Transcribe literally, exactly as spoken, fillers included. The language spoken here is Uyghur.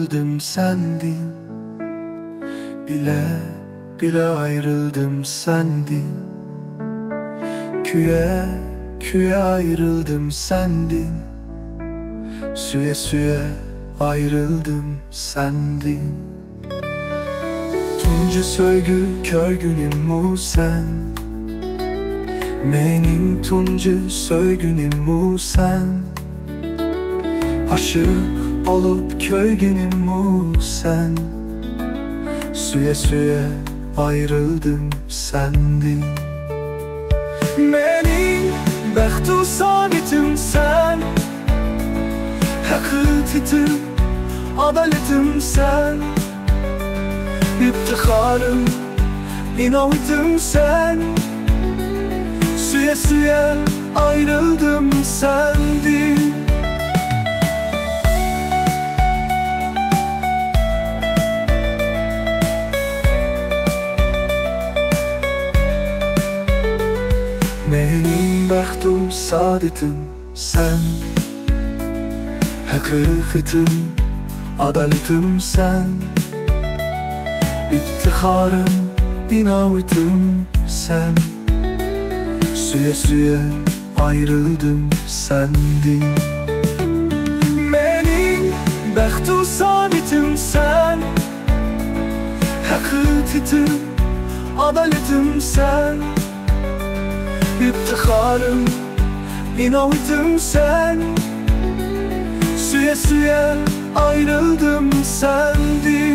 ئايرىلدىم سەندىن، بىلە، بىلە ئايرىلدىم سەندىن. كۆيە، كۆيە ئايرىلدىم سەندىن. سۆيە، سۆيە ئايرىلدىم سەندىن. تۇنجى سۆيگۈ كۆرگىنىممۇ سەن؟ مېنىڭ تۇنجى سۆيگىنىممۇ سەن؟ ئاشىق بولۇپ كۆيگىنىممۇ سەن؟ سۆيە، سۆيە ئايرىلدىم سەندىن. مېنىڭ بەختۇ سائادىتىم سەن، ھەقىقىتىم، ئادالىتىم سەن، ئىپتىخارىم، ئىناۋىتىم سەن. سۆيە، سۆيە ئايرىلدىم سەندىن. مېنىڭ بەختۇم سائادىتىم سەن، ھەقىقىتىم، ئادالىتىم سەن، ئىپتىخارىم، ئىناۋىتىم سەن. سۆيە، سۆيە ئايرىلدىم سەندىن. مېنىڭ بەختۇ سائادىتىم سەن، ھەقىقىتىم، ئادالىتىم سەن، ئىپتىخارىم، ئىناۋىتىم سەن. سۆيە، سۆيە ئايرىلدىم سەندىن.